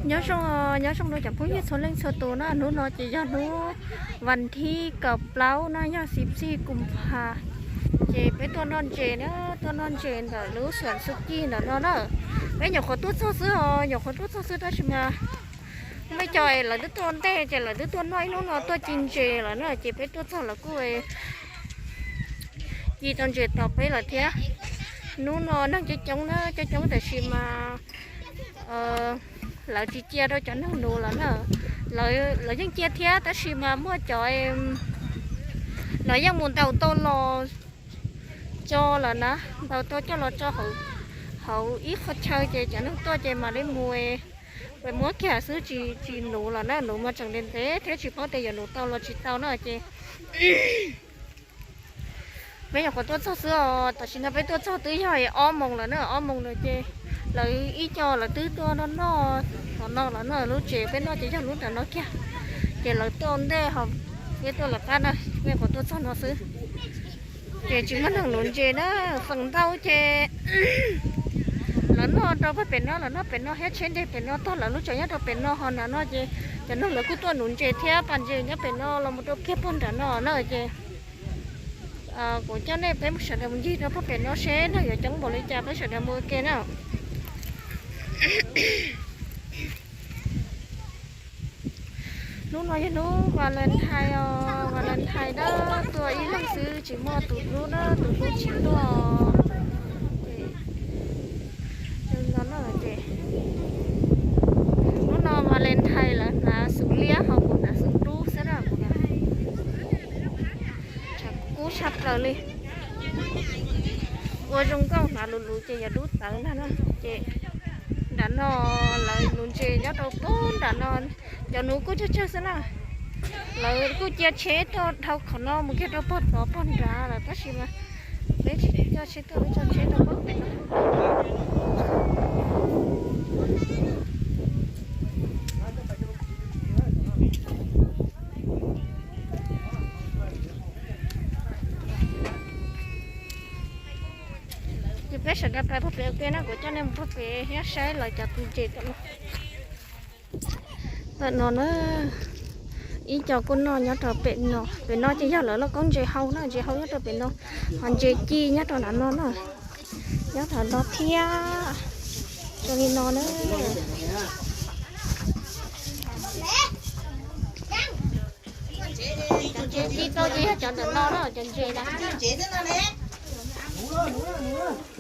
Nyob zoo, nyob zoo rau cov phooj ywg txhua leej txhua tus na, hnub no ces yog hnub vas thib kaum plaub na, yog xib xij kum phas. Ces peb tuaj noj ntses na, tuaj noj ntses ntawm lub xeev Xub Cij ntawm no na. Peb nyuam qhuav tuaj txog xwb os, nyuam qhuav tuaj txog xwb tab sis mas muaj cov lawv twb tuaj ntej ces lawv twb tuaj noj ib hnub no tuaj ci ntses lawm na, ces peb tuaj txog lawv kuj ci tau ntses tos peb lawm thiab. Hnub no neeg coob coob na, coob coob tab sis mas lawv tsis cia rau cov neeg nuv lawm na. Lawv yeej cia thiab tab sis mas muaj cov, lawv yeej mus ntaus tau los tso lawm na, ntaus tau coj los tso hauv ib qho chaw ces cov neeg tuaj ces mam li mus, mus muab kiag xwb, tsis nuv lawm na, nuv mas tseem ntev ntev thiab tsis paub tias yuav nuv tau los tsis tau na ces peb nyuam qhuav tuaj txog xwb os, tam sim no peb tuaj txog twb yog ob moos lawm na, ob moos lawm ces lawv ib co lawv twb tuaj noj noj tom no lawm na, lub tsev peb noj ces yog lub nram no kiag, ces lawv tuaj ntej ho peb tuaj lawv qab na, peb nyuam qhuav tuaj txog no xwb. Ces tsis muaj neeg nuv ntses na, feem ntau ces lawv noj rau pem no, lawv noj pem no thiab tsheb nteg pem no tag, lawv lub tsev nyob rau pem no ho nram no ces cov neeg lawv kuj tuaj nuv ntses thiab pas ntses nyob pem no los mus rau kiag puag nram no na ces kuv coj nej peb mus sawv daws mus ncig rau puag pem no seb neeg yuav coob npaum li cas peb sawv daws mus ua ke na. Hnub no yog hnub Valentine os, Valentine na, tuaj ib leeg xwb tsis muaj tus hlub na, tus hlub tsis tuaj. Hnub no Valentine lawv hnav xum liab ho kuv hnav xum dub xwb na, kuv hnav tshav kub tshaj plaws li. Ua zoo nkauj hnav luv luv ces yog dub tawv ntag na. Ces nram no lawv nuv ntses nyob rau puag nram no, cov nuv kuj tsawg tsawg xwb na. Lawv kuj cia tsheb tuaj dhau qhov no mus kiag rau puag tod puag nrad lawm tab sis mas peb tsis coj tsheb tuaj, peb coj tsheb rau puag pem no. Ces peb sawv daws pais puag pem ua ke na, kuv coj nej mus puag pem thiab saib lawv cov tus ntses tom no. Tom no na, ib co kuj noj nyob rau pem no, pem no ces yog lawv lauj kaub ntses hau na, ntses hau nyob rau pem no, ho ntses ci nyob rau nram no na, nyob rau no thiab, zoo li no na. Cov ntses ci tau ces yog cov ntawm no na, cov ntses na.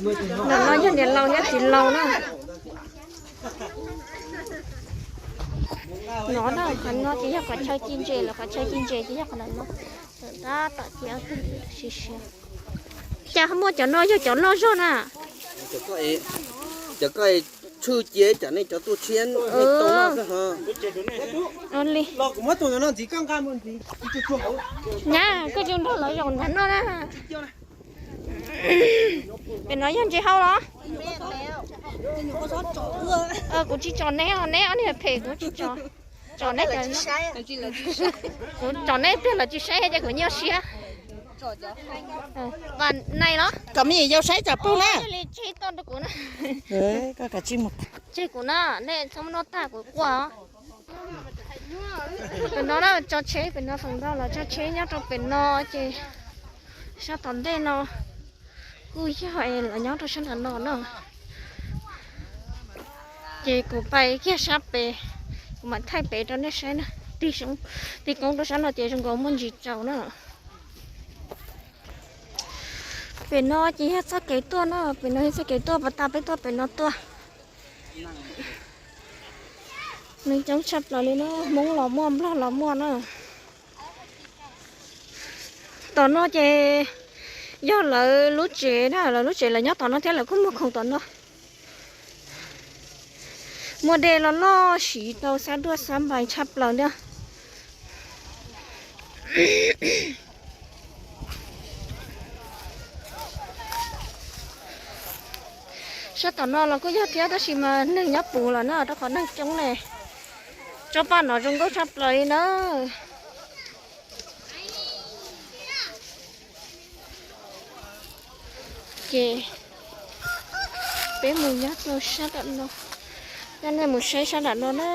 Ntawm no yog niam laus nyob txiv laus na. No na, qhov no ces yog qhov chaw ci ntses lawm, qhov chaw ci ntses ces yog qhov ntawm no. Tawm tab tom cia siav siav. Cas muaj cov no yog cov loj zog na? Cov ko tshwj cia cov nej cov tuaj tshiab nej tau noj xwb ho. Li. Nyab, koj tsis nrog lawv zaum ntawm no na. Pem no yog ntses hau los? Kuv tsis tsom neb os, neb ob niag phem kuv tsis tsom. Tsom neb, kuv tsom neb tiag lawv tsis saib ces kuv nyuaj siab. Vam nais los? Kom me nyuam yaus saib tsam pug na. Tseg kuv na, nej txhob noj tag kuv quaj. Pem no na, tso tsheb, pem no feem ntau los tso tsheb nyob rau pem no ces sab tom ntej no kuj yog es lawv nyob rau sab nram no na. Ces kuv pais kiag sab pem, kuv mam thaij pem rau nej saib na. Tig, tig koob rau sab no ces zoo nkaus muaj ntsis tsaus na. Pem no ces yog txoj kev tuaj na, pem no yog txoj kev tuaj, pas tas peb tuaj pem no tuaj. Neeg coob tshaj plaws li na, Hmoob los muaj, Nplog los muaj na. Tom no ces yog lawv lub tsev na, lawv lub tsev lawv nyob tom no thiab lawv kuj muag khoom tom no. Muaj dej loj loj siv tau xab duaj xab npais tshaj plaws na. Sab tom no los kuj yog thiab tab sis mas neeg nyob puv lawm na rau qhov neeg coob ne. Tsob paj no zoo nkauj tshaj plaws li na. Ces peb mus nyob rau sab tom no, Coj nej mus saib sab nram no na.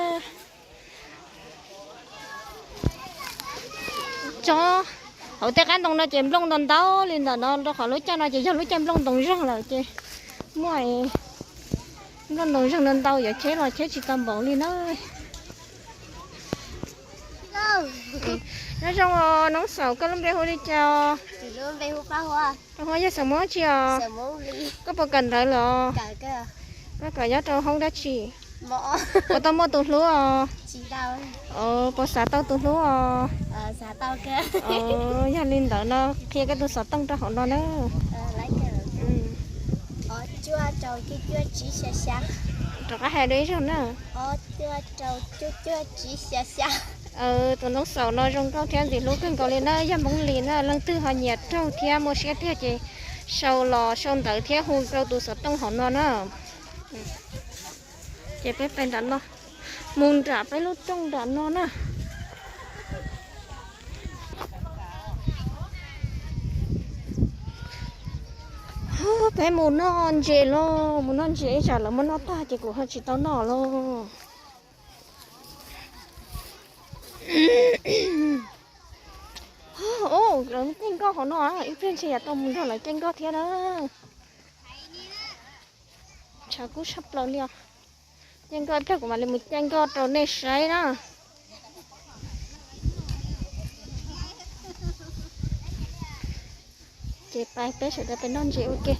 Tsob hauv tej qab ntoo no ces nplooj ntau ntau li ntawm no, rau qhov lub caij no ces yog lub caij nplooj ntoo zog lawm ces muaj nplooj ntoo zog ntau ntau, yuav cheb los cheb tsis tau npaum li na. Nyob zoo os Noob Xaum, koj lub npe hu li cas os? Hu yog Xaum Moob tsi os? Koj puas kawm ntawv los? Koj kawm nyob rau hoob dab tsi? Puas tau muaj tus hlub os? Puas xav tau tus hlub os? Yog li ntawd no qhia koj tus xov tooj rau hauv no na. Rov qab hais dua ib zaug na. Tus Noob Xaum no zoo nkauj thiab ntxim hlub kawg nkaus li na, yog Hmoob Lis na, leej twg ho nyiam raug thiab muaj siab tiag ces sau los sau ntawv thiab hu rau tus xov tooj hauv no na. Ces peb pais nram no, mus nram peb lub rooj nram no na. Peb mus noj ntses lauj, mus noj ntses ib tsam lawv muab noj tag ces kuv ho tsis tau noj lauj. Lawv caij nkoj hauv no, ib pliag ntshe yuav tau mus nrog lawv caij nkoj thiab na. Tshav kub tshaj plaws li os. Caij nkoj ib pliag kuv mam li mus caij nkoj rau nej saib na. Ces pais peb sawv daws pais noj ntses ua ke.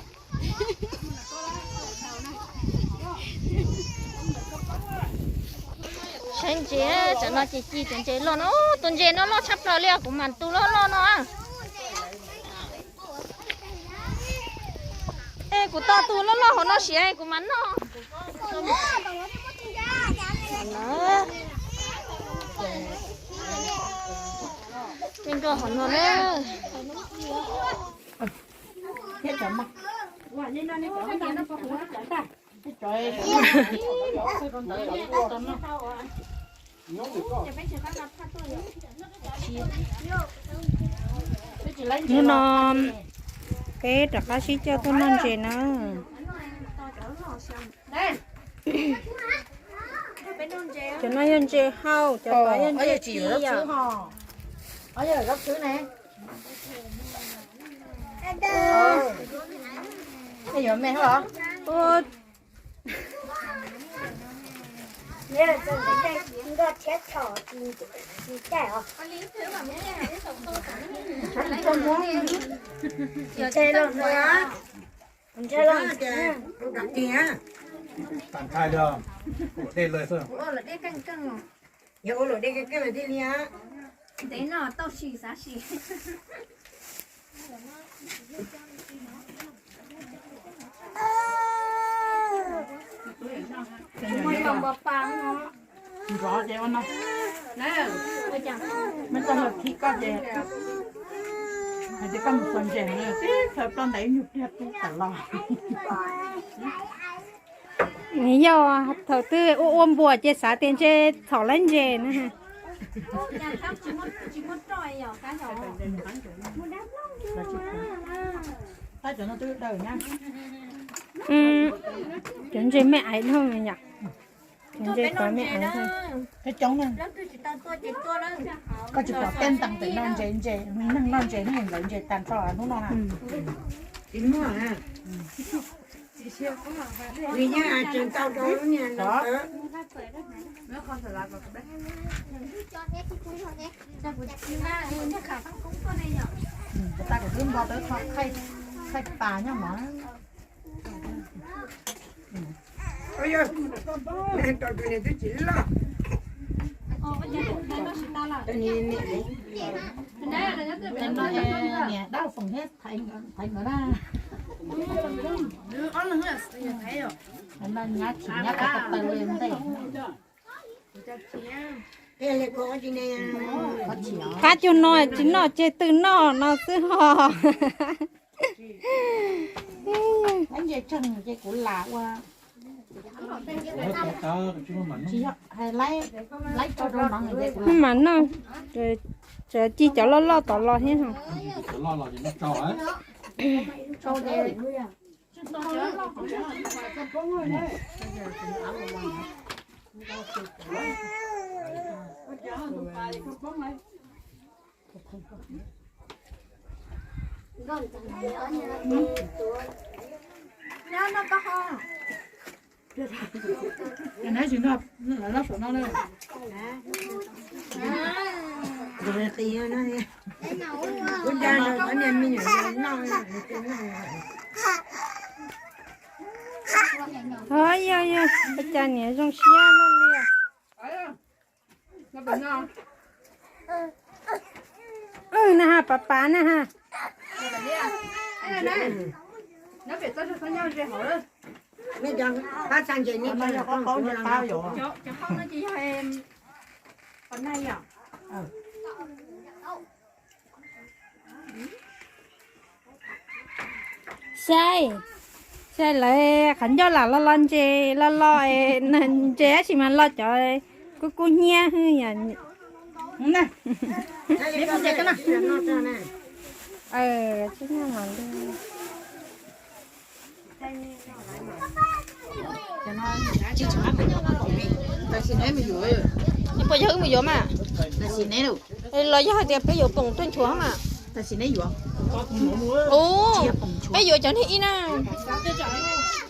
Saib ntses, tam no ces ci cov ntses loj no, tus ntses no loj tshaj plaws li os, kuv mam tu loj loj no. Es kuv tos tus loj loj hauv no siav kuv mam noj. Caij nkoj hauv no na. Hnub no peb rov qab sib coj tuaj noj ntses na. Cov no yog ntses hauj, cov tod yog ntses ci os. Yog ua luam dej keej keej thiaj li. Ntev no tau sim xav sim. Nrov ces ua no. Muab coj los khi koj ces hais tias koj mus txog ntses, tib thaum ploj ntais ib nyuag pliag peb tawm los. Yog thaum twg ua ua npuas ces xav tias ntshe txhom lawv ntses na. Cov ntses me aiv dhau yom. Cov ntses tod me aiv dhau. Coob na. Koj tsis pom tej ntees pem no ntses, ntses neeg noj ntses hnub ntawd ntses tag nrho hnub no na. Kuv twb npog tau qhaij pas nyob mov. Niam dab foom thiab thaiv nkawd na. Nyab chim nyab qhov tawg li ntej. Qab cug no tsis noj tseg twg noj no xwb ho. Ntses tseeg ces kuv lam ua. Tsis yog, laib tso rau no. Mas noj, tseem ci cov loj loj tom los thiab. Ov, yog yog, ua cas niam zoo siab no li. Na ha, pav pav na ha. Saib, saib lawv qhov ncauj lam los los ntses los los, ntses tab sis mas los cov kub kub hnyiab hwb yom. Puas yog wb mus yuav mas? Los yog hais tias peb yuav poom tuaj nchuav mas? Ua, peb yuav cov niag ib na,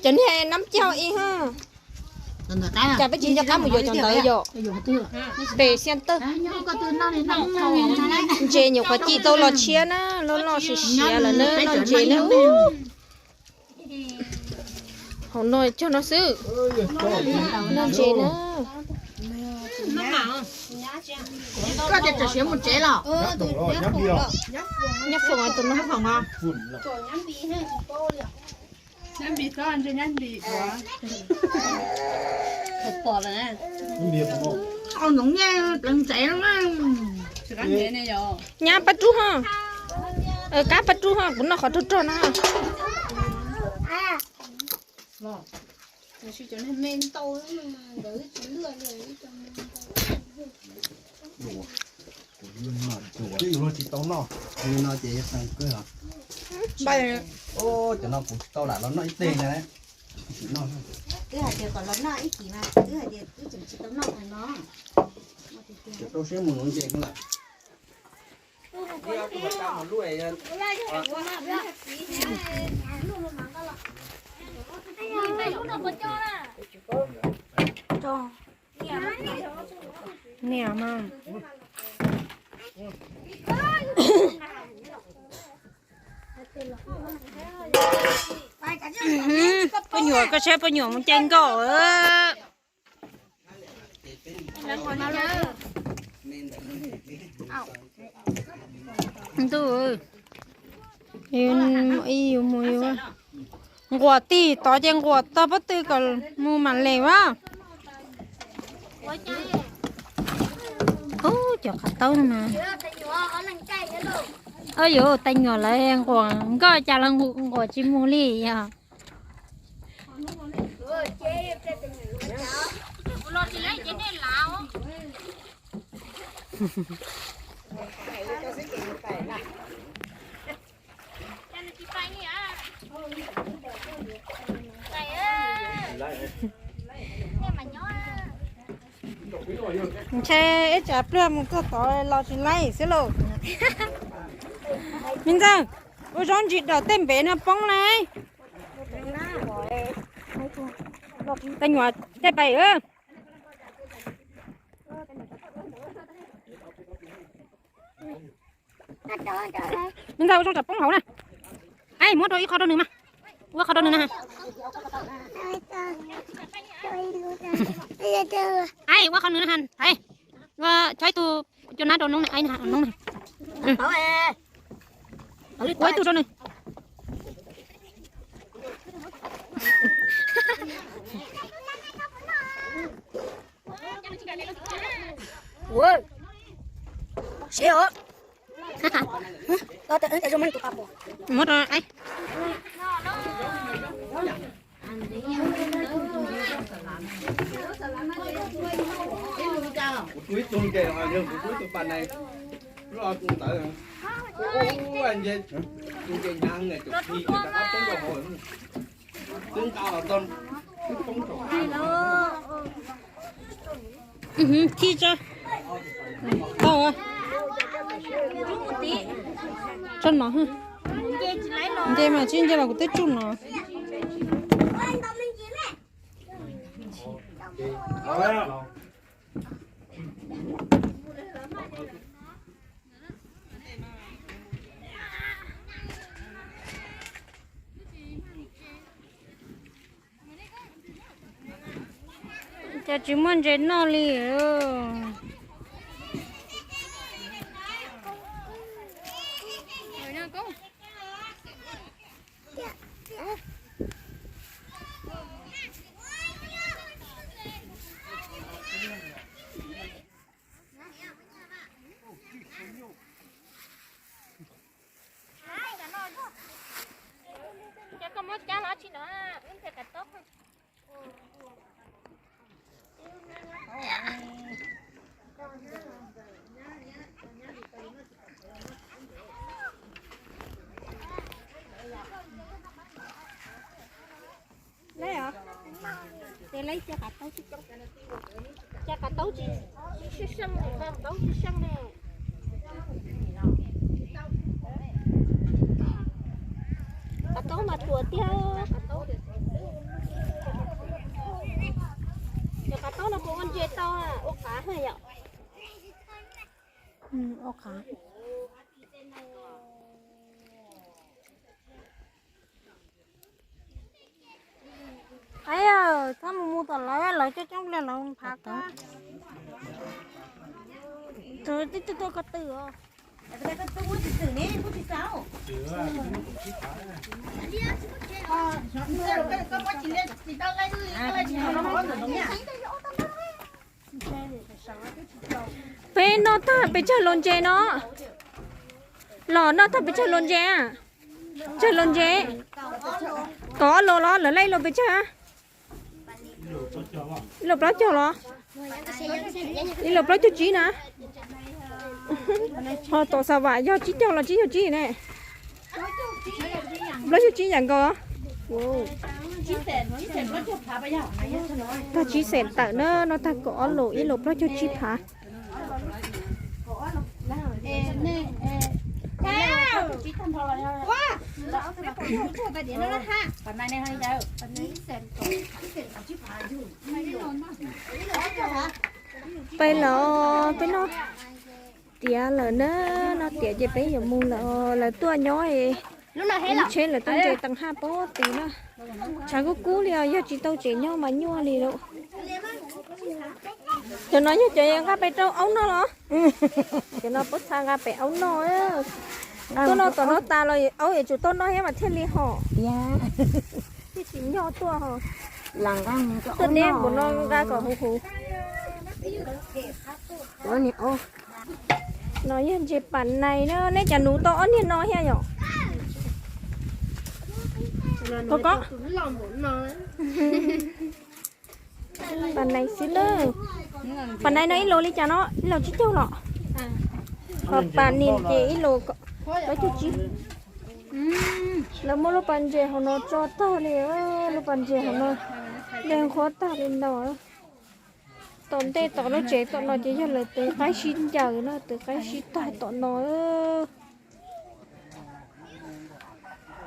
cov niag nab cog ib ha. Cas peb tsis nco qab mus yuav cov ntawd yom? Pem xiab tawg. Ntses nyuam qhuav ci tau los tshiab na, loj loj siav siav lawm na, noj ntses na. Hauv no cog no xwb. Noj ntses na. Koj tias txawm siav mus tsev los? Nyob foom tus no. Nyab pab rub ho. Kab pab rub ho, kuv noj qhov rog rog no. Twb yuav luag tsis tau noj, no ces qee kawg os. Cov no kuv tsis tau lam los noj ib teg ntag. Twb hais tias kom los noj ib kis mas twb hais tias twb tseem tsis tau noj no. Rau siab mus nuv ntses lawm. Niam mas. Poj nyuam, koj saib poj nyuam mus caij nkoj. Ntuj, ib yus mus yus nquas tig tod ces nquas tog pob tw kom mus mam les as. Ub, cov qhov taub no mas. Au yus, tais nyuam lawv nquas nkoj cas los nquas tsis mus li yog. Ntshe ib tsam pliag mus txog tod los tsis laib xwb lauj. Me ntxawg, ua zaub ntsis dom tej npev no poob na. Tais nyuam caij pais. Me ntxawg, ua zaub tsav poob hauv na. Ai, muab rau ib qho rau nws mas. Ua qho rau nws na. Ai, ua qho nws na. Ai, ua chob ib tug cua nab rau noob na, ai, noob na. Ua ib tug rau nws. Muab rau, ai. Khij tso. Tau. Tso no. Nce mas tsis nce los kuv twb tsuj no. Cas tsis muaj ntses noj li. Ces lawv cov qav taub tsis, cov qav taub tsis, tsis sib seej, qav taub tsis seej ne. Qav taub mas tuaj tiag, qav taub. Cov qav taub no puas ua ntses tau, ua qav ha yom? Ua qav. Qaib, txhob mus mus tom lawv, lawv coob coob li lawv phav koj. Tus tib tug tuaj ko tw os. Peb noj tag peb tsawg los ntses no? Los noj tag peb tsawg los ntses? Tsawg los ntses? Tod los los lawv laij los peb tsawg? Ib los plaub caug los? Ib los plaub caug tsib na. Ho tom xav vam yog tsib caug los tsib caug tsib ne. Plaub caug tsib yam nkaus. Tag tsib xees tawm na, no tag kaum ob los ib los plaub caug tsib phav. Peb los peb noj tiav lawm na, noj tiav ces peb yuav mus lawm, lawv tuaj nyob. Lub tsheb lawv tuaj ntses teev haj pob tid na. Tshav kub kub li os, yog tsis tau tsev nyob mas nyuaj li lawm. Cov no yog cov nqa pem rau aub noj los? Cov no puab txha nqa pem aub noj. Tuaj noj tom no tas los aub yuav tsum tau noj thiab mas thiaj li hom. Thiaj tsis nyog tuaj ho. Tuaj neb npaum no nqa kom huv huv. No yog ntses pas nais na, neb cas nuv tau ob niag no thiab yom? Pas nais xwb na. Pas nais no ib los li cas no, ib los tsib caug los? Ho pas nis ces ib los plaub caug tsib. Lawv muab lub pas ntses hauv no tso tag li, lub pas ntses hauv no dej qhuav tag li no. Tom ntej tom lub tsev tom no ces yog lawv twv qaib sib ncaws na, twv qaib sib tog tom no.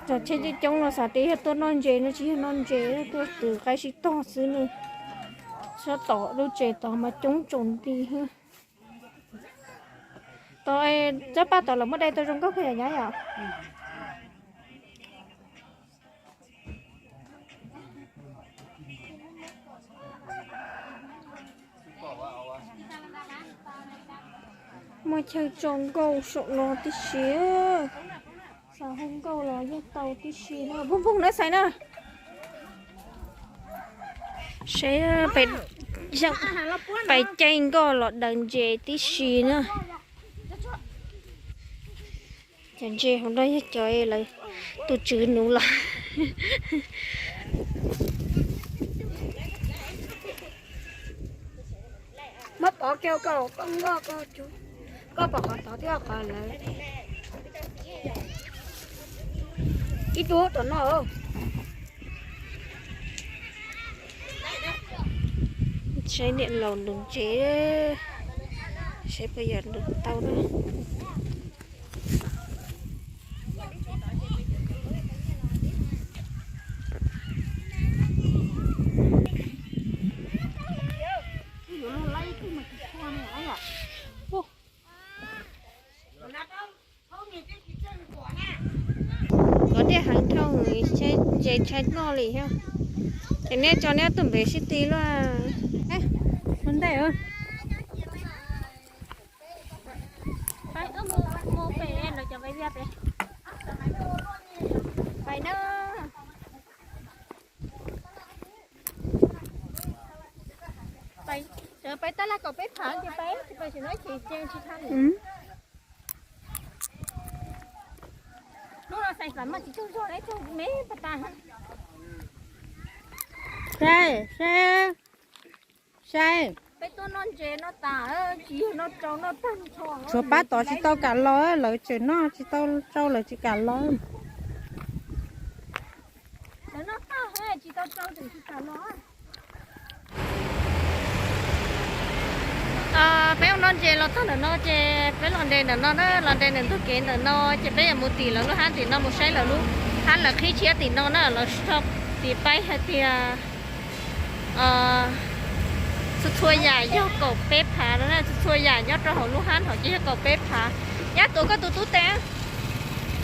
Cov tsheb coob coob no xav tias yog tuaj noj ntses no tsis yog noj ntses, tuaj twv qaib sib tog xwb ne. Sab tom lub tsev tod mas coob tsaus nti. Tod, txawb paj tod lawv muab dai tau zoo nkauj kawg yom nyab yom. Muaj chaw tso nkauj saum no tib si. Xav hu nkauj los yeej tau tib si na. Phooj phooj na, xaiv na. Saib, pais caij nkoj los daws ntses tib si na. Cov ntses hauv no yog cov lawv tus tswv nuv los. Muab pov kiag koj, koj nkoj koj, koj pom qhov tod thiab qhov lawv. Ib tug tom no. Saib niam laus nug ntses, saib puas yog nug tau na. Kov dej heev dhau, ntses tshai noj li thiab. Ces neb tso neb tus npe sib ti luaj. Ua ntej, pais, mus pem lawv cov viv pem, pais na. Pais, pais tab laj kaum peb phav ces pais, tsis pais tsis no ces tsis tau li. Hnub no xais xav mas tsis tsaug zog li, tsaug me pas tas. Saib, saib, saib. Peb tuaj noj ntses noj tas, tsis yog noj rau noj tag nrho. Tshuav pab tom tsis tau kam los, lawv tseem noj tsis tau rau lawv tsis kam los. Lawv noj tag tsis tau rau tseem tsis kam los. Peb ua noj ntses los tag ntawm no ces peb los nres ntawm no na, los nres ntawm ntug kev ntawm no ces peb yuav mus tim lawv lub hab tim no mus saib lawv lub hab lawv qhib tshiab tim no na, lawv tso tim paib hais tias txhua txhua yam yog kaum peb phav no na, txhua txhua yam nyob rau hauv lub hab no ces yog kaum peb phav. Nyab tuav koj tus tub tes,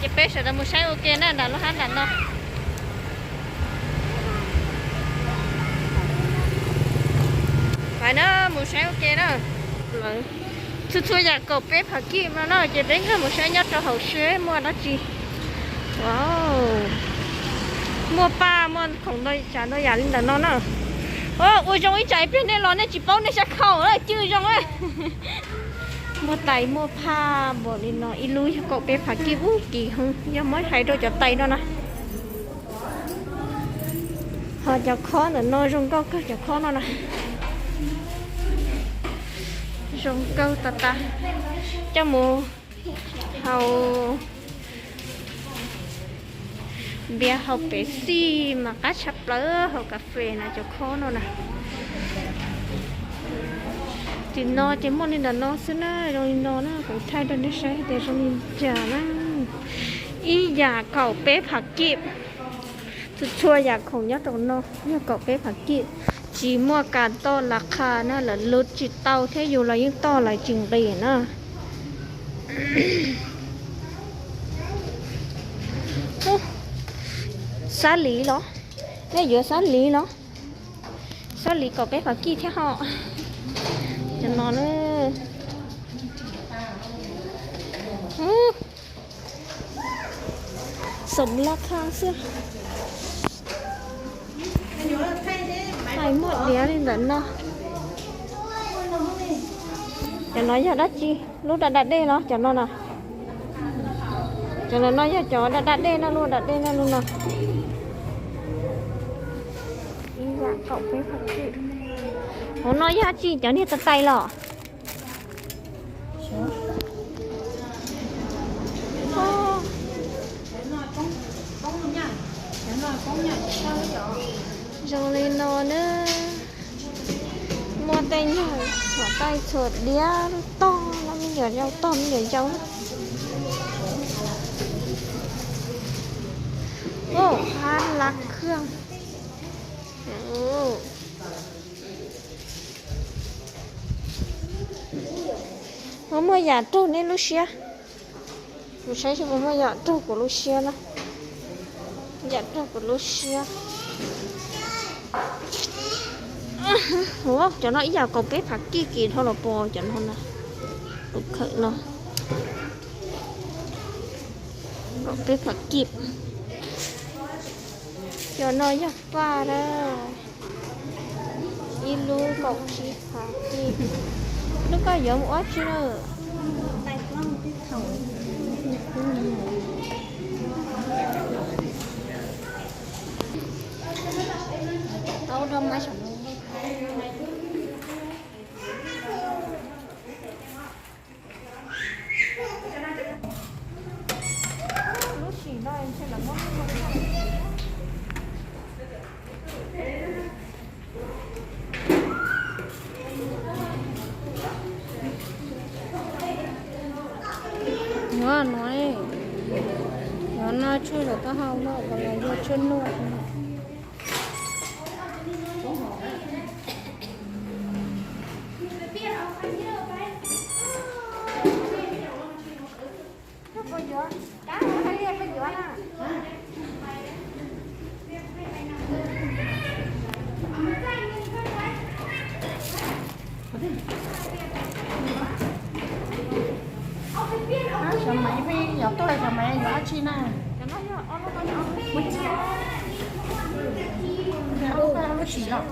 ces peb sawv daws mus saib ua ke na nram lub hab nram no. Pais na, mus saib ua ke na. Txhua txhua yam kaum peb phav kij no na, ces peb nkag mus saib nyob rau hauv seb muaj dab tsi. Muaj paj muaj khoom ntau tsav ntau yam li ntawm no na. Ua zoo ib tsam ib pliag nej los nej tsis paub nej sab khau cwj zoo. Muaj tais muaj phaj npaum li no, ib lub yog kaum peb phav kij, ub kim heev, yog muab hais rau cov tais no na. Ho cov khob ntawm no zoo nkauj kawg, cov khob no na. Zoo nkauj tas tas. Coj mus haus npias haus Pepsi mas qab tshaj plaws, haus kas fes na cov khob no na. Tim no ces muaj li ntawm no xwb na, zoo li no na, kuv thaij rau nej saib tias zoo li cas na. Ib yam kaum peb phav kij. Txhua txhua yam khoom nyob rau no yog kaum peb phav kij, tsis muaj kas toj las qha na, lawv lub tsis tau thiab yus los yeej toj lawv tsis nqis na. Xab liv los? Nej yuav xab liv los? Xab liv kaum peb phav kij thiab ho. Cov no na. Xoom laj kha xwb. Hais muaj diav li ntawm no. Cov no yog dab tsi? Lub da da dej los cov no na? Cov no yog cov da da dej no, lub da dej no lub no. Ib yam kaum peb phav kij. Hauv no yog dab tsi, cov niag tais tais los? Zoo li no na. Muaj tej nyuag txhuam taij txhuam diab tog no, me nyuam yau tog me nyuam yau. Hab lab khaj. Puas muaj yam raug nej lub siab? Kuv saib seb puas muaj yam raug kuv lub siab na. Yam raug kuv lub siab. Cov no ib yam kaum peb phav kij kis dhau los pos cov no na. Tus khawm no kaum peb phav kij. Cov no yog paj na. Ib lub kaum tsib phav kij. Lub koj yuav mus ua tsi na? Lub sim no ntshe lawv muab lub no tso. Tshuaj los taub hau no los yog tshuaj nuaj. Xyov Maiv pheej yuav tuaj, xyov Maiv yuav dab tsi na? Lub tsis los.